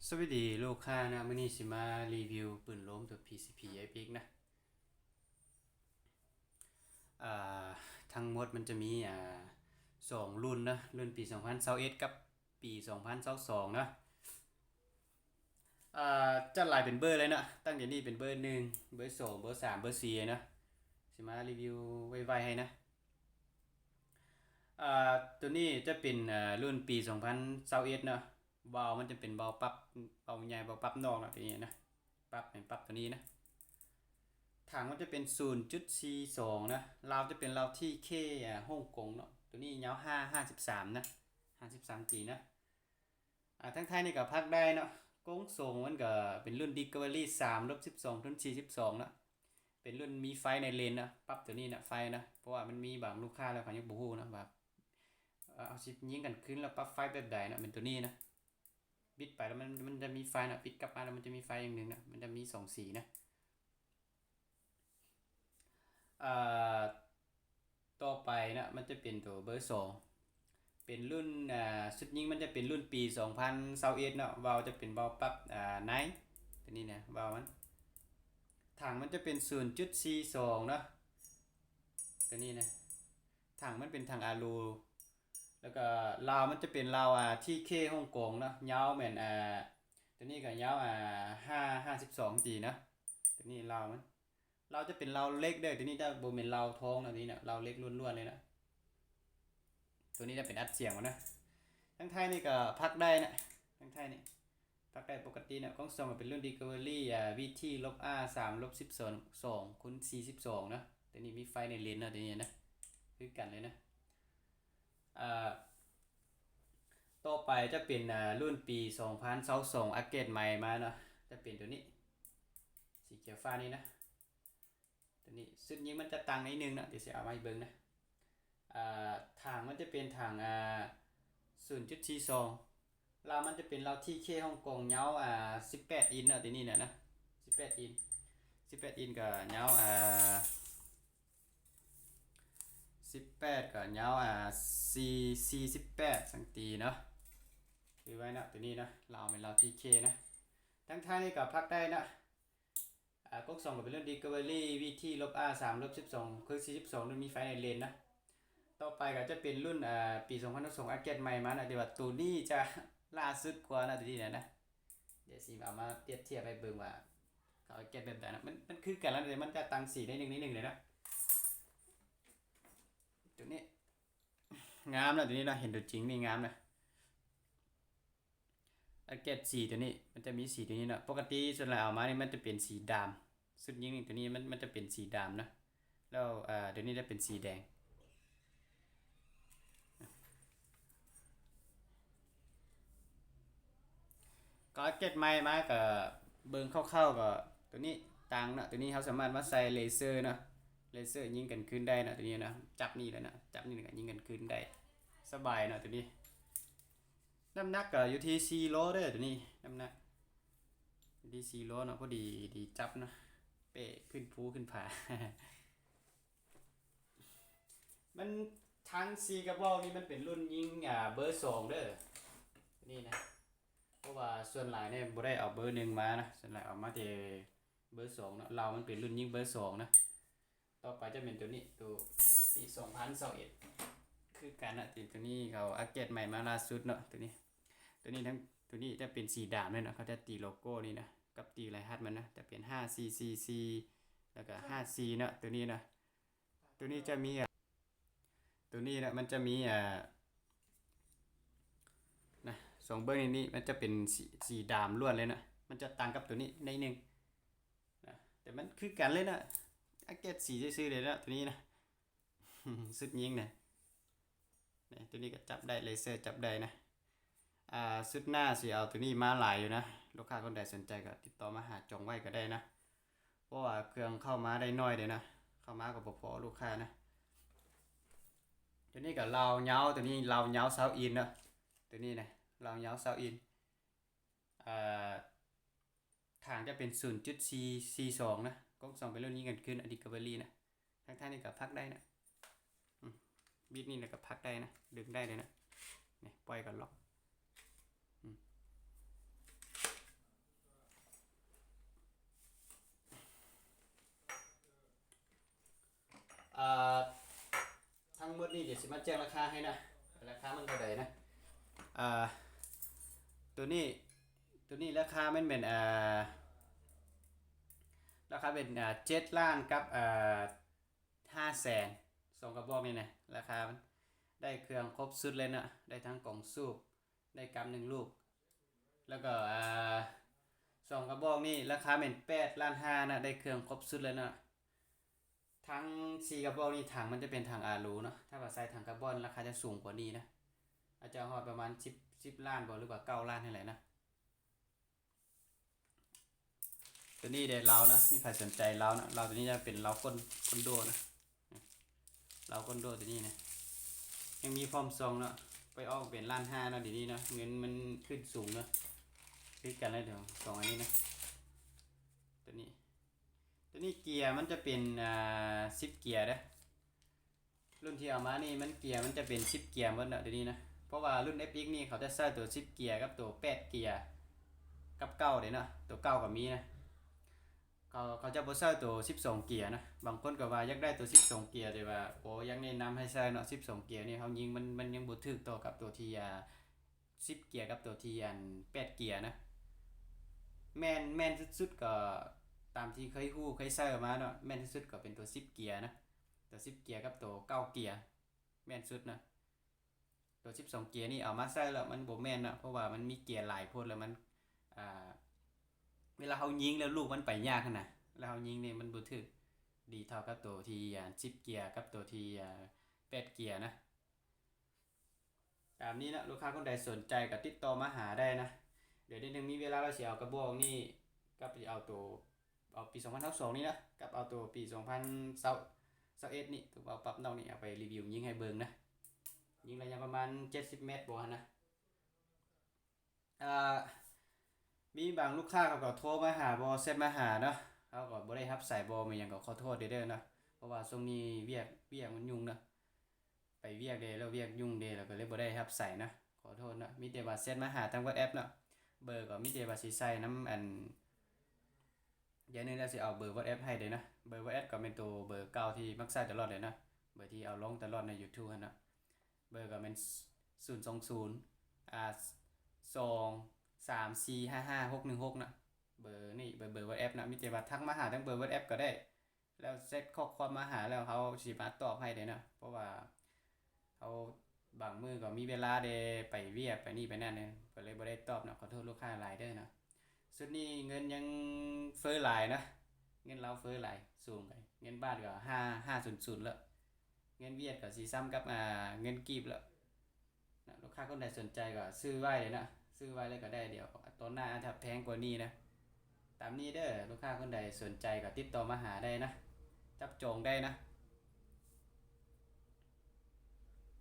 ສະຫວັດດີລູກຄ້າເນາະ, ມື້ນີ້ຊິມາຣີວິວປືນໂລມຕົວ ພີຊີພີເອັຟເອັກ ນະ. ອ່າ ທັງໝົດມັນຈະມີ ອ່າ ສອງລຸ້ນເນາະ, ລຸ້ນປີສອງພັນຊາວເອັດກັບປີສອງພັນຊາວສອງເນາະ. ອ່າ ຈັດລາຍເປັນເບີເລີຍເນາະ, ຕັ້ງແຕ່ນີ້ເປັນເບີໜຶ່ງ, ເບີສອງ, ເບີສາມ, ເບີສີ່ເນາະ. ຊິມາຣີວິວໄວໆໃຫ້ນະ. ອ່າ ຕົວນີ້ຈະເປັນ ອ່າ ລຸ້ນປີສອງພັນຊາວເອັດເນາະ. ວາວມັນຈະເປັນວາວປັບ ວາວໃຫຍ່ ວາວປັບນອກເນາະ, ຕົວນີ້ນະ, ປັບ ແມ່ນປັບຕົວນີ້ນະ. ຖັງມັນຈະເປັນສູນຈຸດສີ່ສອງນະ, ລາວຈະເປັນລາວ ທີເຄ ອ່າ ຮົງກົງເນາະ. ຕົວນີ້ຍາວຫ້າ ຫ້າສິບສາມນະ, ຫ້າສິບສາມຕີນະ. ອ່າ ທາງທ້າຍນີ້ກໍພັກໄດ້ເນາະ. ກົງສົ່ງມັນກໍເປັນລຸ້ນ ດິສຄັບເວີຣີ ສາມລົບສິບສອງ ທຸນ ສີ່ສິບສອງເນາະ. ເປັນລຸ້ນມີໄຟໃນເລນນະ, ປັບຕົວນີ້ນະ, ໄຟນະ, ເພາະວ່າມັນມີບາງລູກຄ້າແລ້ວເຂົາຍັງບໍ່ຮູ້ນະວ່າ ເອີ ເຮົາຊິຍິງກັນຄືນແລ້ວປັບໄຟແບບໃດນະ. ແມ່ນຕົວນີ້ນະ, ບິດໄປແລ້ວມັນ ມັນຈະມີໄຟນະ, ບິດກັບມາແລ້ວມັນຈະມີໄຟຢ່າງໜຶ່ງນະ, ມັນຈະມີສອງສີນະ. ອ່າ ຕໍ່ໄປນະ ມັນຈະເປັນຕົວເບີສອງ, ເປັນລຸ້ນ ອ່າ ຊຸດຍິງມັນຈະເປັນລຸ້ນປີສອງພັນຊາວເອັດເນາະ. ວາວຈະເປັນວາວປັບ ອ່າ ໃນ ຕົວນີ້ນະ, ວາວມັນ. ຖັງມັນຈະເປັນສູນຈຸດສີ່ສອງເນາະ, ຕົວນີ້ນະ. ຖັງມັນເປັນຖັງອາລູ, ແລ້ວກໍລາວມັນຈະເປັນລາວ ອ່າ ທີເຄ ຮົງກົງເນາະ. ຍາວແມ່ນ ອ່າ ຕົວນີ້ກໍຍາວ ອ່າ ຫ້າ ຫ້າສິບສອງຕີນະ. ຕົວນີ້ລາວມັນ ລາວຈະເປັນລາວເຫຼັກເດີ້, ຕົວນີ້ຈະບໍ່ແມ່ນລາວທອງນະ, ຕົວນີ້ນະ ລາວເຫຼັກລ້ວນໆເລີຍນະ. ຕົວນີ້ຈະເປັນອັດສຽງມັນນະ. ທາງທ້າຍນີ້ກໍພັກໄດ້ນະ, ທາງທ້າຍນີ້ພັກໄດ້ປົກກະຕິນະ. ກົງສ່ອງກໍເປັນລຸ້ນ ດິສຄັບເວີຣີ ອ່າ ວີທີ ລົບ ອາ ສາມລົບສິບສອງ ສອງ ຄູນ ສີ່ສິບສອງນະ. ຕົວນີ້ມີໄຟໃນເລນນະ, ຕົວນີ້ນະ ຄືກັນເລີຍນະ. ອ່າ ຕໍ່ໄປຈະເປັນ ອ່າ ລຸ້ນປີສອງພັນຊາວສອງ ອັບເກຣດໃໝ່ມາເນາະ, ຈະເປັນຕົວນີ້ ສີຂຽວຟ້ານີ້ນະ. ຕົວນີ້ຊຸດຍິງມັນຈະຕ່າງໜ້ອຍໜຶ່ງເນາະ, ດຽວຊິເອົາມາໃຫ້ເບິ່ງນະ. ອ່າ ຖັງມັນຈະເປັນຖັງ ອ່າ ສູນຈຸດສີ່ສອງ, ລາວມັນຈະເປັນລາວ ທີເຄ ຮົງກົງ ຍາວ ອ່າ ສິບແປດອິນເນາະ, ຕົວນີ້ນະ ນະ ສິບແປດອິນ, ສິບແປດອິນກໍຍາວ ອ່າ ສິບແປດກໍຍາວ ອ່າ ສີ່ ສີ່ສິບແປດຊັງຕີເນາະ. ຄືໄວ້ເນາະ ຕົວນີ້ເນາະ, ລາວແມ່ນລາວ ທີເຄ ນະ. ທາງທ້າຍນີ້ກໍພັກໄດ້ເນາະ. ອ່າ ກົງສ່ອງກໍເປັນລຸ້ນ ດິສຄັບເວີຣີ ວີທີ ລົບ ອາ ສາມລົບສິບສອງ ຄື ສີ່ສິບສອງ ລຸ້ນມີໄຟໃນເລນນະ. ຕໍ່ໄປກໍຈະເປັນລຸ້ນ ອ່າ ປີສອງພັນຊາວສອງ ອັບເກຣດໃໝ່ມານະ, ແຕ່ວ່າຕົວນີ້ຈະຫຼ້າສຸດກວ່ານະ, ຕົວນີ້ນະ. ດຽວຊິເອົາມາປຽບທຽບໃຫ້ເບິ່ງວ່າເຂົາອັບເກຣດແບບໃດນະ. ມັນ ມັນຄືກັນແລ້ວ, ແຕ່ມັນຈະຕ່າງສີໜ້ອຍໜຶ່ງ ໜ້ອຍໜຶ່ງເລີຍນະ. ຕົວນີ້ງາມນະ, ຕົວນີ້ນະ, ເຫັນຕົວຈິງນີ້ງາມນະ. ອັບເກຣດສີຕົວນີ້ ມັນຈະມີສີຕົວນີ້ເນາະ. ປົກກະຕິສ່ວນຫຼາຍເອົາມານີ້ມັນຈະເປັນສີດຳ, ຊຸດຍິງນີ້ຕົວນີ້ມັນ ມັນຈະເປັນສີດຳນະ, ແລ້ວ ເອີ ຕົວນີ້ຈະເປັນສີແດງ. ກໍອັບເກຣດໃໝ່ມາກໍເບິ່ງຄ່າວໆ ກໍຕົວນີ້ຕ່າງເນາະ. ຕົວນີ້ເຮົາສາມາດມາໃສ່ເລເຊີເນາະ, ເລເຊີຍິງກັນຄືນໄດ້ເນາະ, ຕົວນີ້ເນາະ. ຈັບນີ້ແຫຼະເນາະ, ຈັບນີ້ກໍຍິງກັນຄືນໄດ້ສະບາຍເນາະ ຕົວນີ້. ນ້ຳໜັກກໍຢູ່ທີ່ສີ່ໂລເດີ້ ຕົວນີ້, ນ້ຳໜັກຢູ່ທີ່ສີ່ໂລເນາະ, ພໍດີ ດີຈັບເນາະ, ເປ້ຂຶ້ນພູຂຶ້ນຜາ. ມັນ ທັງສີ່ກະບອກນີ້ມັນເປັນລຸ້ນຍິງ ອ່າ ເບີສອງເດີ້ ນີ້ນະ, ເພາະວ່າສ່ວນຫຼາຍນີ້ບໍ່ໄດ້ເອົາເບີໜຶ່ງມານະ, ສ່ວນຫຼາຍເອົາມາແຕ່ເບີສອງເນາະ, ລາວມັນເປັນລຸ້ນຍິງເບີສອງນະ. ຕໍ່ໄປຈະເປັນຕົວນີ້, ຕົວປີສອງພັນຊາວເອັດ ຄືກັນນະ, ຕົວນີ້ເຂົາອັບເກຣດໃໝ່ມາລ່າສຸດເນາະ, ຕົວນີ້ ຕົວນີ້ທັງ ຕົວນີ້ຈະເປັນສີດຳເລີຍນະ, ເຂົາຈະຕີໂລໂກ້ນີ້ນະ ກັບຕີລະຫັດມັນນະ, ຈະເປັນຫ້າສີ່ສີ່ສີ່ ແລ້ວກໍຫ້າສີ່ເນາະ, ຕົວນີ້ນະ. ຕົວນີ້ຈະມີ ອ່າ ຕົວນີ້ນະ ມັນຈະມີ ອ່າ ນະ ສອງເບື້ອງນີ້ ນີ້ມັນຈະເປັນສີ ສີດຳລ້ວນເລີຍນະ, ມັນຈະຕ່າງກັບຕົວນີ້ໜ້ອຍໜຶ່ງນະ, ແຕ່ມັນຄືກັນເລີຍນະ, ອັບເກຣດສີຊື່ໆເລີຍນະ ຕົວນີ້ນະ. ຊຸດຍິງນະ ນີ້ ຕົວນີ້ກໍຈັບໄດ້, ເລເຊີຈັບໄດ້ນະ. ອ່າ ຊຸດໜ້າຊິເອົາຕົວນີ້ມາຫຼາຍຢູ່ນະ, ລູກຄ້າຄົນໃດສົນໃຈກໍຕິດຕໍ່ມາຫາຈອງໄວ້ກໍໄດ້ນະ, ເພາະວ່າເຄື່ອງເຂົ້າມາໄດ້ໜ້ອຍເດ້ນະ, ເຂົ້າມາກໍບໍ່ພໍລູກຄ້ານະ. ຕົວນີ້ກໍລາວຍາວ, ຕົວນີ້ລາວຍາວຊາວອິນເນາະ, ຕົວນີ້ນະ ລາວຍາວຊາວອິນ. ອ່າ ຖາງຈະເປັນສູນຈຸດສີ່ສີ່ສອງນະ, ກົງສອງເປັນລຸ້ນຍິງກັນຄືນ ອາ ດິສຄັບເວີຣີນະ. ທາງທ້າຍນີ້ກໍພັກໄດ້ນະ, ອືມ ບິດນີ້ແລ້ວກໍພັກໄດ້ນະ, ດຶງໄດ້ເລີຍນະ, ນີ້ ປ່ອຍກໍລັອກ ອືມ. ຊິມາແຈ້ງລາຄາໃຫ້ນະ ລາຄາມັນເທົ່າໃດນະ. ອ່າ ໂຕນີ້ ໂຕນີ້ລາຄາມັນແມ່ນ ອ່າ ລາຄາເປັນ ອ່າ ເຈັດລ້ານກັບ ອ່າ ຫ້າແສນ ສອງກະບອກນີ້ນະ. ລາຄາມັນໄດ້ເຄື່ອງຄົບຊຸດເລີຍເນາະ ໄດ້ທັງກອງສູບ ໄດ້ກັບໜຶ່ງລູກ ແລ້ວກໍ ອ່າ ສອງກະບອກນີ້ລາຄາແມ່ນແປດລ້ານຫ້ານະ ໄດ້ເຄື່ອງຄົບຊຸດເລີຍເນາະ. ທັງສີ່ກະບອກນີ້ຖັງມັນຈະເປັນຖັງອາລູເນາະ ຖ້າວ່າໃສ່ຖັງກາບອນລາຄາຈະສູງກວ່ານີ້ນະ ອາດຈະຮອດປະມານສິບ ສິບລ້ານບໍ ຫຼືວ່າເກົ້າລ້ານນີ້ແຫຼະນະ. ໂຕນີ້ເດ ລາວນະ ມີໃຜສົນໃຈລາວນະ ລາວໂຕນີ້ຈະເປັນລາວກົ້ນ ກົ້ນໂດນະ ລາວກົ້ນໂດໂຕນີ້ນະ ຍັງມີພ້ອມສົ່ງເນາະ ໄປອອກເປັນລ້ານຫ້າເນາະ ດຽວນີ້ເນາະ ເງິນມັນຂຶ້ນສູງເນາະ ຄືກັນເລີຍ ສອງອັນນີ້ນະ. ໂຕນີ້ ໂຕນີ້ເກຍມັນຈະເປັນ ອ່າ ສິບເກຍເດ້ ລຸ້ນທີ່ເອົາມານີ້ມັນເກຍມັນຈະເປັນສິບເກຍໝົດເນາະ ດຽວນີ້ນະ ເພາະວ່າລຸ້ນ ເອັຟເອັກ ນີ້ເຂົາຈະໃຊ້ໂຕສິບເກຍກັບໂຕແປດເກຍ ກັບເກົ້າເດ້ເນາະ ໂຕເກົ້າກໍມີນະ. ເຂົາ ເຂົາຈະບໍ່ໃຊ້ໂຕສິບສອງເກຍນະ ບາງຄົນກໍວ່າຢາກໄດ້ໂຕສິບສອງເກຍ ແຕ່ວ່າບໍ່ຢາກແນະນຳໃຫ້ໃຊ້ເນາະ ສິບສອງເກຍນີ້ເຮົາຍິງມັນ ມັນຍັງບໍ່ຖືກຕໍ່ກັບໂຕທີ່ ອ່າ ສິບເກຍກັບໂຕທີ່ ອັນ ແປດເກຍນະ. ແມ່ນ ແມ່ນສຸດໆກໍຕາມທີ່ເຄີຍຮູ້ເຄີຍໃຊ້ມາເນາະ ແມ່ນສຸດໆກໍເປັນໂຕສິບເກຍນະ ໂຕສິບເກຍກັບໂຕເກົ້າເກຍແມ່ນສຸດນະ. ໂຕສິບສອງເກຍນີ້ເອົາມາໃຊ້ແລ້ວມັນບໍ່ແມ່ນເນາະ ເພາະວ່າມັນມີເກຍຫຼາຍໂພດ ແລ້ວມັນ ອ່າ ເວລາເຮົາຍິງແລ້ວລູກມັນໄປຍາກຫັ້ນນະ ແລ້ວເຮົາຍິງນີ້ມັນບໍ່ຖືກດີເທົ່າກັບໂຕທີ່ ອ່າ ສິບເກຍກັບໂຕທີ່ ອ່າ ແປດເກຍນະ. ຕາມນີ້ນະ ລູກຄ້າຄົນໃດສົນໃຈກໍຕິດຕໍ່ມາຫາໄດ້ນະ. ດຽວນິດໜຶ່ງມີເວລາ ລາວຊິເອົາກະບອກນີ້ກັບຊິເອົາໂຕ ເອົາປີສອງພັນຊາວສອງນີ້ນະ ກັບເອົາໂຕປີສອງພັນຊາວເອັດນີ້ ໂຕເອົາປັບນອກນີ້ ເອົາໄປຣີວິວຍິງໃຫ້ເບິ່ງນະ. ຍິງໄລຍະປະມານເຈັດສິບແມັດບໍ່ຫັ້ນນະ. ອ່າ ມີບາງລູກຄ້າເຂົາກໍໂທມາຫາ ບໍ່ ແຊັດມາຫາເນາະ ເຮົາກໍບໍ່ໄດ້ຮັບສາຍບໍ່ ແມ່ນຫຍັງກໍຂໍໂທດເດີເນາະ ເພາະວ່າຊ່ວງນີ້ວຽກ ວຽກມັນຫຍຸ້ງເນາະ ໄປວຽກເດ ແລ້ວວຽກຫຍຸ້ງເດ ແລ້ວກໍເລີຍບໍ່ໄດ້ຮັບສາຍເນາະ ຂໍໂທດເນາະ. ມີແຕ່ວ່າແຊັດມາຫາທາງ WhatsApp ເນາະ ເບີກໍມີແຕ່ວ່າຊິໃສ່ນຳ ອັນ ດຽວນີ້ລາວຊິເອົາເບີ WhatsApp ໃຫ້ເດ້ເນາະ. ເບີ WhatsApp ກໍແມ່ນໂຕເບີເກົ່າທີ່ມັກໃຊ້ຕະຫຼອດເລີຍເນາະ ເບີທີ່ເອົາລົງຕະຫຼອດໃນ YouTube ຫັ້ນເນາະ. ເບີກໍແມ່ນ ສູນສອງສູນ ອ່າ ສອງສາມສີ່ຫ້າຫ້າຫົກໜຶ່ງຫົກເນາະ. ເບີນີ້ເບີ ເບີ WhatsApp ເນາະ ມີແຕ່ວ່າທັກມາຫາທາງເບີ WhatsApp ກໍໄດ້ ແລ້ວເຊັດຂໍ້ຄວາມມາຫາ ແລ້ວເຮົາຊິມາຕອບໃຫ້ເດ້ເນາະ ເພາະວ່າເຮົາບາງມື້ກໍມີເວລາເດ້ ໄປວຽກໄປນີ້ໄປນັ້ນເດ້ ກໍເລີຍບໍ່ໄດ້ຕອບເນາະ ຂໍໂທດລູກຄ້າຫຼາຍເດີເນາະ. ຊຸດນີ້ເງິນຍັງເຟີ້ຫຼາຍນະ ເງິນລາວເຟີ້ຫຼາຍ ສູງໄປ ເງິນບາດກໍຫ້າ ຫ້າສູນສູນແລ້ວ ເງິນຫວຽດກໍຊິສ່ຳກັບ ອ່າ ເງິນກີບແລ້ວ. ນະ ລູກຄ້າຄົນໃດສົນໃຈກໍຊື້ໄວ້ເລີຍນະ ຊື້ໄວ້ເລີຍກໍໄດ້ ດຽວຕອນໜ້າອາດຈະແພງກວ່ານີ້ນະ. ຕາມນີ້ເດີ ລູກຄ້າຄົນໃດສົນໃຈກໍຕິດຕໍ່ມາຫາໄດ້ນະ ຈັບຈອງໄດ້ນະ.